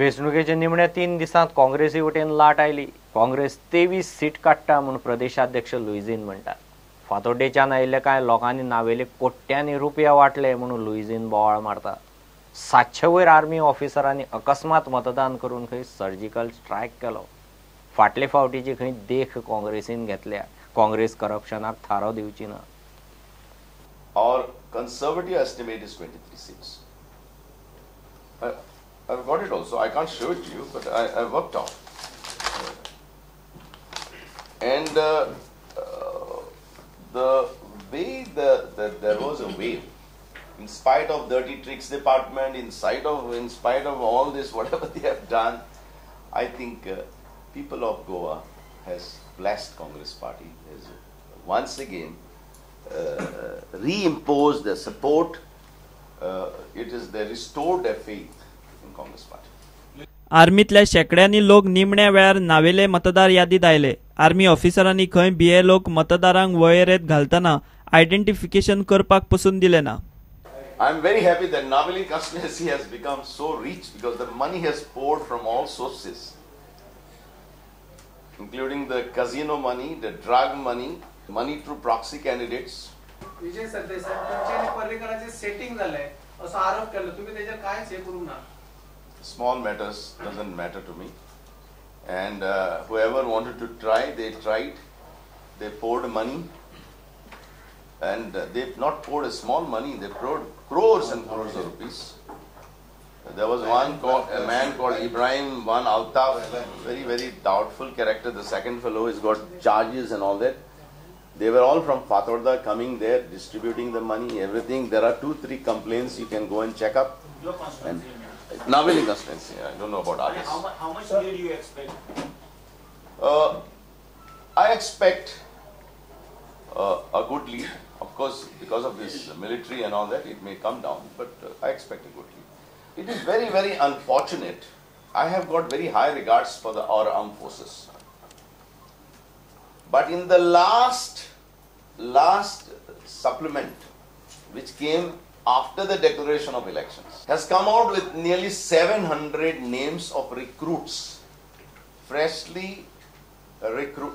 वेंचणुकेच्या निमण्या 3 दिसांत काँग्रेसी वटेन लाट आयली. काँग्रेस 23 सीट काडटा म्हूण प्रदेशाध्यक्ष लुईझीन म्हणटा. फातोड्डेच्यान आयिल्ल्या कांय लोकांनी नावेले कोट्यांनी रुपया वांटले म्हणून लुईझीन बोवाळ मारता. 700 वयर आर्मी ऑफिसरांनी अकस्मात मतदान करून खंय सर्जिकल स्ट्रायक केलो. फाटले फावटीची खंय देख काँग्रेसीन घेतल्या. काँग्रेस करप्शनाक थारो दिवची ना. Our conservative estimate is 23 seats. I've got it also. I can't show it to you, but I worked out. And the way there was a wave, in spite of dirty tricks department, in spite of all this, whatever they have done, I think people of Goa has blessed Congress party, has once again reimposed their support. It is they restored their faith in Congress party. आर्मीतल्या शेकड्यांनी लोक निमण्या वेळार नावेले मतदार यादीत आयले. Army ऑफिसरांनी खंय BA लोक मतदारांक वळेरेंत घालतना आयडेंटिफिकेशन करपाक पसून दिले ना. I am very happy that Navelim constituency has become so rich because the money has poured from all sources, including the casino money, the drug money, money through proxy candidates. Vijay Sardesai तुमचे आनी पर्रीकराचें setting जालें असो आरोप केलो, तुमी तेजेर कांयच हें करूंक ना. Small matters doesn't matter to me, and whoever wanted to try, they tried. They poured money, and they've not poured a small money, they poured crores and crores of rupees. There was one a man called Ibrahim, one Altaf, very, very doubtful character. The second fellow has got charges and all that. They were all from Fatorda coming there, distributing the money, everything. There are 2-3 complaints, you can go and check up. Your constituency? Navelim constituency, I don't know about others. How much do you expect? I expect a good lead. Of course, because of this military and all that, it may come down, but I expect a good lead. It is very, very unfortunate. I have got very high regards for our armed forces. But in the last supplement, which came after the declaration of elections, has come out with nearly 700 names of recruits, freshly recruited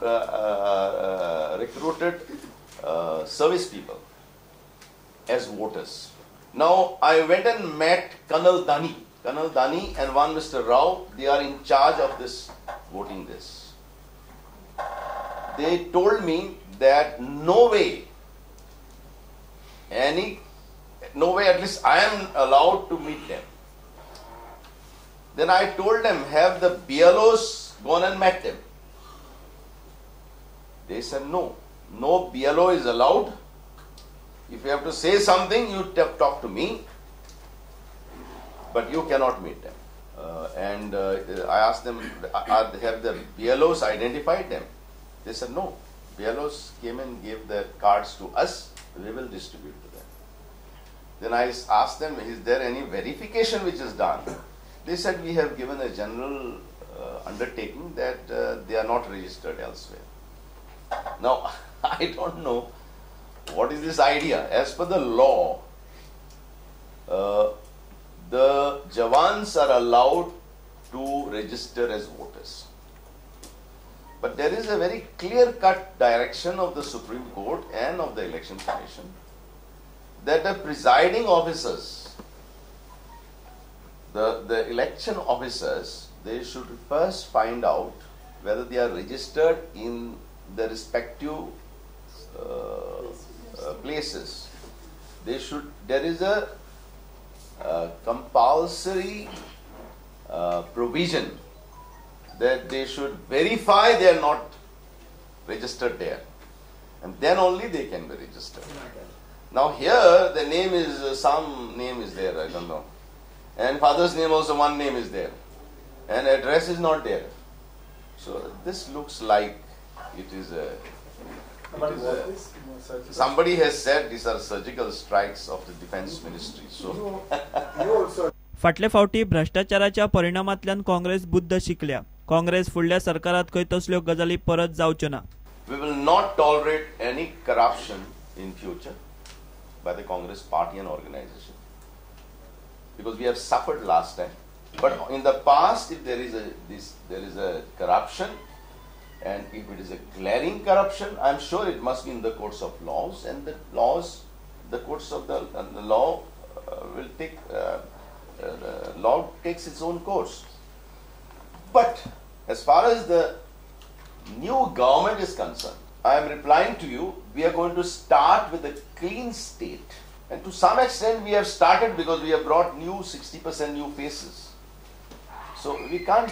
service people as voters. Now, I went and met Colonel Dani. Colonel Dani and one Mr. Rao, they are in charge of this voting this. They told me that no way, at least I am allowed to meet them. Then I told them, have the BLOs gone and met them? They said no, no BLO is allowed. If you have to say something, you talk to me, but you cannot meet them. And I asked them, have the BLOs identified them? They said no. BLOs came and gave their cards to us, we will distribute to them. Then I asked them, is there any verification which is done? They said, we have given a general undertaking that they are not registered elsewhere. Now, I don't know what is this idea. As per the law, the Jawans are allowed to register as voters. But there is a very clear-cut direction of the Supreme Court and of the Election Commission that the presiding officers, the election officers, they should first find out whether they are registered in the respective places. They should. There is a compulsory provision that they should verify they are not registered there, and then only they can be registered. Now here the name is, some name is there, I don't know, and father's name also one name is there, and address is not there. So this looks like it is a, somebody has said these are surgical strikes of the defense ministry. So फाटले फावटी भ्रष्टाचाराच्या परिणामांतल्यान काँग्रेस बुद्ध शिकल्या. काँग्रेस फुडल्या सरकारात खंय तसल्यो गजाली परत जावच्यो ना. We will not tolerate any corruption in future by the Congress party and organization, because we have suffered last time. But in the past, if there is a corruption, and if it is a glaring corruption, I am sure it must be in the course of laws, and the laws, the course of the law will take, the law takes its own course. But as far as the new government is concerned, I am replying to you, we are going to start with a clean state. And to some extent we have started, because we have brought new 60% new faces. So we can't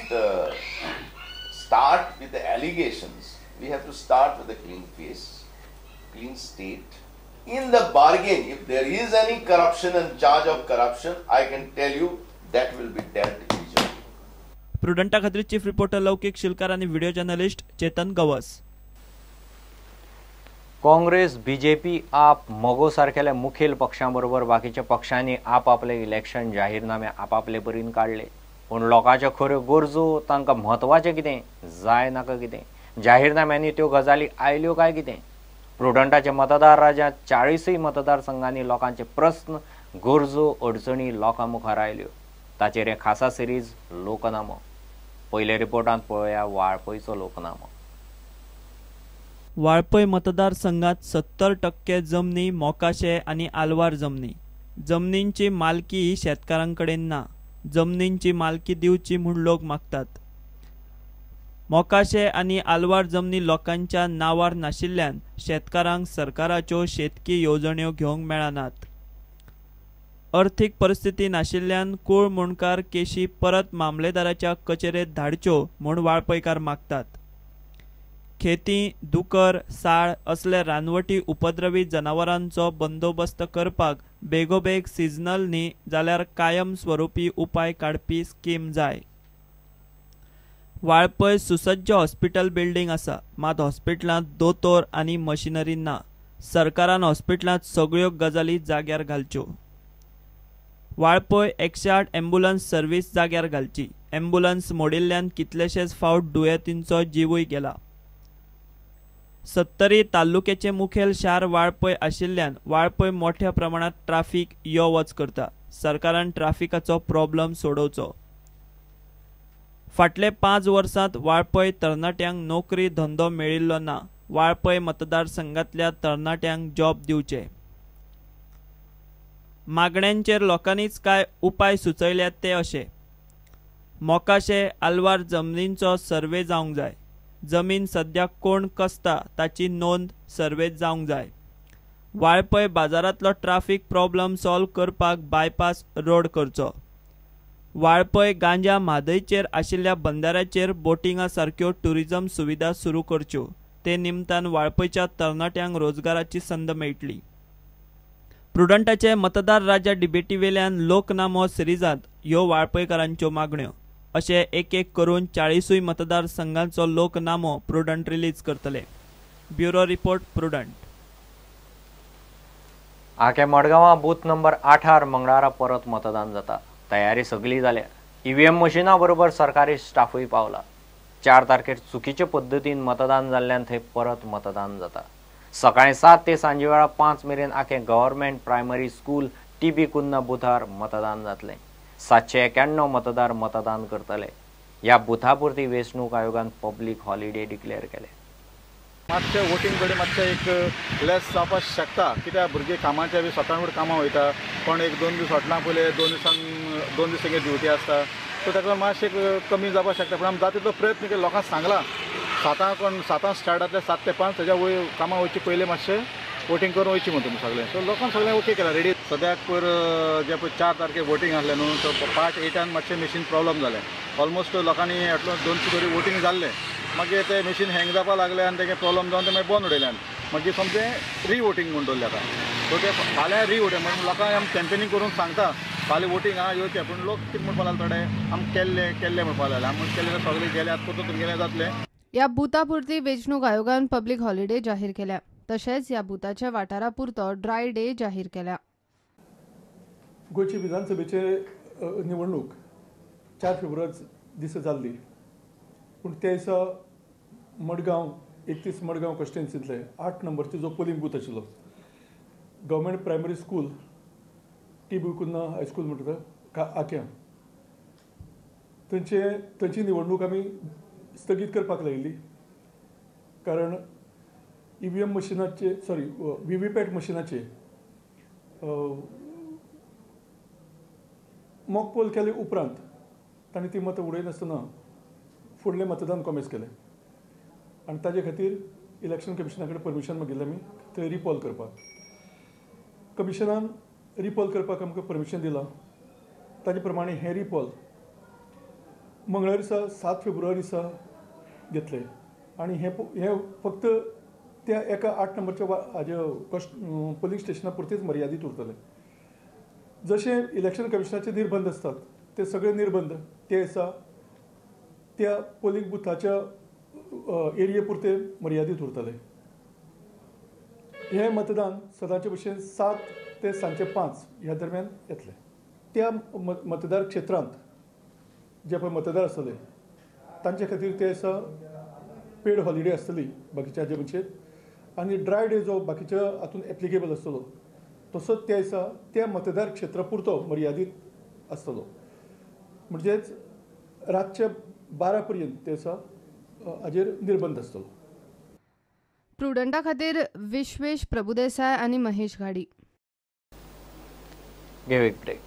start with the allegations. We have to start with a clean face, clean state. In the bargain, if there is any corruption and charge of corruption, I can tell you that will be dealt immediately. प्रुडंटा खातीर chief reporter लौकिक शिलकार आणि video journalist Chetan Gawas. Congress, BJP, AAP, मगो सारकेल्या मुखेल पक्षां बरोबर बाकीच्या पक्षांनी आपापले इलेक्शन जाहीरनामे आपापले परीन काडले. पूण लोकांच्यो खऱ्यो गरजो, तांकां म्हत्वाचें कितें, जाय नाका कितें, जाहीरनाम्यांनी त्यो गजाली आयल्यो काय कितें? प्रुडंटाचे मतदार राज्यांत 40 मतदारसंघांनी लोकांचे प्रस्न, गरजो, अडचणी लोकां मुखार आयल्यो. ताचेर हे खासा सिरीज लोकनामो. पयल्या रिपोर्टांत पळोवया वाळपयचो लोकनामो. वाळपय मतदारसंघात 70% जमनी मोकाशे आनी आलवार जमनी. जमनींची मालकी ही शेतकारांकडेन ना. जमनींची मालकी दिवची म्हूण लोक मागतात. मोकाशे आनी आलवार जमनी लोकांच्या नांवार नाशिल्ल्यान शेतकारांक सरकाराच्यो शेतकी येवजण्यो घेवंक मेळनात. अर्थीक परिस्थिती नाशिल्ल्यान कूळ मुंडकार केशी परत मामलेदाराच्या कचेरेत धाडच्यो म्हूण वाळपयकार मागतात. खेती, दुकर, साळ असले रानवटी उपद्रवी जनावरांचो बंदोबस्त करपाक बेगोबेग सिजनल न्ही जाल्यार कायम स्वरूपी उपाय काडपी स्कीम जाय. वाळपय सुसज्ज हॉस्पिटल बिल्डिंग आसा, मात हॉस्पिटलांत दोतोर आनी मशिनरी ना. सरकारान हॉस्पिटलांत सगळ्यो गजाली जाग्यार घालच्यो. वाळपय 108 ॲम्ब्युलन्स सर्वीस जाग्यार घालची. ॲम्ब्युलन्स मोडिल्ल्यान कितलेशेच फावट दुयेंतींचो जिवूय गेला. सत्तरी तालुक्याचे मुखेल शार वाळपय आशिल्ल्यान वाळपय मोठ्या प्रमाणात ट्राफिक यो वच करता. सरकारान ट्राफिकाचो प्रॉब्लम सोडोवचो. फाटले 5 वर्सांत वाळपय तरणाट्यांक नोकरी धंदो मेळिल्लो ना. वाळपय मतदारसंघातल्या तरणाट्यांक जॉब दिवचे. मागण्यांचेर लोकांनीच काय उपाय सुचयल्यात ते अशे: मोकाशे आलवार जमनींचो सर्वे जावंक जाय. जमीन सद्या कोण कसता ताची नोंद सर्वेत जावंक जाय. वाळपय बाजारांतलो ट्राफिक प्रॉब्लम सॉल्व करपाक बायपास रोड करचो. वाळपय गांजा म्हादयचेर आशिल्ल्या बंदाऱ्याचेर बोटिंगा सारक्यो टुरिझम सुविधा सुरू करच्यो. ते निमतान वाळपयच्या तरणाट्यांक रोजगाराची संद मेळटली. प्रुडंटाचे मतदार राजा डिबेटीवेल्यान लोकनामो सिरिजांत ह्यो वाळपयकारांच्यो मागण्यो. अशे एक एक करून 40 मतदारसंघांचो लोकनामो प्रुडंट रिलीज करतले. Bureau report, Prudent. आके मडगांवां बूथ नंबर 8 मंगळारा परत मतदान जाता. तयारी सगळी जाल्या. ईव्हीएम मशिना बरोबर सरकारी स्टाफूय पावला. 4 तारखेर चुकीचे पद्दतीन मतदान जाल्ल्यान थंय परत मतदान जाता. सकाळी 7 ते सांजे वेळा 5 मेरेन आखे government primary school TB Cunha बुथार मतदान जातलें. 791 मतदार मतदान करतले. ह्या बुथा पुरती वेंचणूक आयोगान पब्लीक हॉलिडे डिक्लेअर केले. मातशें वोटींग कडेन मातशें एक लेस जावपाक शकता, कित्याक भुरगीं कामाच्या बी सकाळ फुडें कामां वयता, कोण 1-2 दीस हॉटेलां पयले 2 दिसांक 2 दीस तेंगे ड्युटी आसता, सो ताका लागून मातशें एक कमी जावपाक शकता. पूण आमी जाता तितलो प्रयत्न केलो, लोकांक सांगलां 7 कोण 7 स्टार्ट जातले, 7 ते 5 तेज्या वयर कामां वयचे पयलीं मातशें वोटींग करून वयची म्हण तुमी सगळें. सो लोकांक सगळें ओके केलां रेडी. सद्याक पयर जे पळय 4 तारखेक वोटींग आसलें न्हू, सो 5-8 मातशें मशीन प्रॉब्लम जालें. ऑलमोस्ट लोकांनी एटलिस्ट 200 तरी वोटींग जाल्लें, मागीर ते मशीन हँग जावपाक लागलें आनी तेगे प्रॉब्लम जावन तें मागीर बंद उडयलें. मागीर सोमतें रिवोटींग म्हूण दवरलें आतां. सो ते फाल्यां रिवोटींग म्हणून लोकांक आमी कॅम्पेनींग करून सांगता फाल्यां वोटींग आहा येवचें, पूण लोक कितें म्हणपाक लागले थोडे आमी केल्ले केल्ले म्हणपाक लागले. आमी केल्ले सगळे गेले आतां परतून तुमगेलें जातलें. ह्या बुथा पुरती वेंचणूक आयोगान पब्लीक हॉलिडे जाहीर केल्या. तशेंच ह्या बुथाच्या वाठारा पुरतो ड्राय डे जाहीर केल्या. गोंयची विधानसभेचे निवडणूक 4 फेब्रुवारी दिसा जाल्ली, पूण त्या दिसा मडगांव 31 मडगांव कॉन्स्टिट्युएन्सींतले 8 नंबरचो जो पोलिंग बूथ आशिल्लो government primary school TB Cunha high school म्हणटा आक्यां, थंयची निवडणूक आमी स्थगीत करपाक लायिल्ली, कारण EVM मशिनाचे सॉरी VVPAT मशिनाचे मॉक पोल केले उपरांत तांणी ती मतां उडयनासतना फुडलें मतदान कॉमेस केलें आनी ताजे खातीर इलेक्शन कमिशना कडेन परमिशन मागिल्लें आमी थंय रिपोल करपाक. कमिशनान रिपोल करपाक आमकां परमिशन दिलां. ताजे प्रमाणे हें रिपोल मंगळार दिसा 7 फेब्रुवारी दिसा घेतले आनी हें फक्त त्या एका 8 नंबरच्या हाजे पोलींग स्टेशना पुरतेच मर्यादीत उरतले. जशें इलेक्शन कमिशनाचे निर्बंध आसतात ते सगळे निर्बंध ते दिसा त्या पोलींग बुथाच्या एरिये पुरते मर्यादीत उरतले. हें मतदान सदांचे भशेन 7 ते सांजचे 5 ह्या दरम्यान येतलें. त्या मतदार क्षेत्रांत जे पळय मतदार आसतले तांचे खातीर ते दिसा पेड हॉलिडे आसतली बाकीच्या हाजे भशेन, आनी ड्राय डे जो बाकीच्या हातून एप्लिकेबल आसतलो तसोच त्या दिसा त्या मतदार क्षेत्रा पुरतो मर्यादीत आसतलो. म्हणजेच रातचे 12 पर्यंत त्या दिसा हाजेर निर्बंध आसतलो. प्रुडंटा खातीर विश्वेश प्रभुदेसाय आनी महेश घाडी. घेव एक ब्रेक.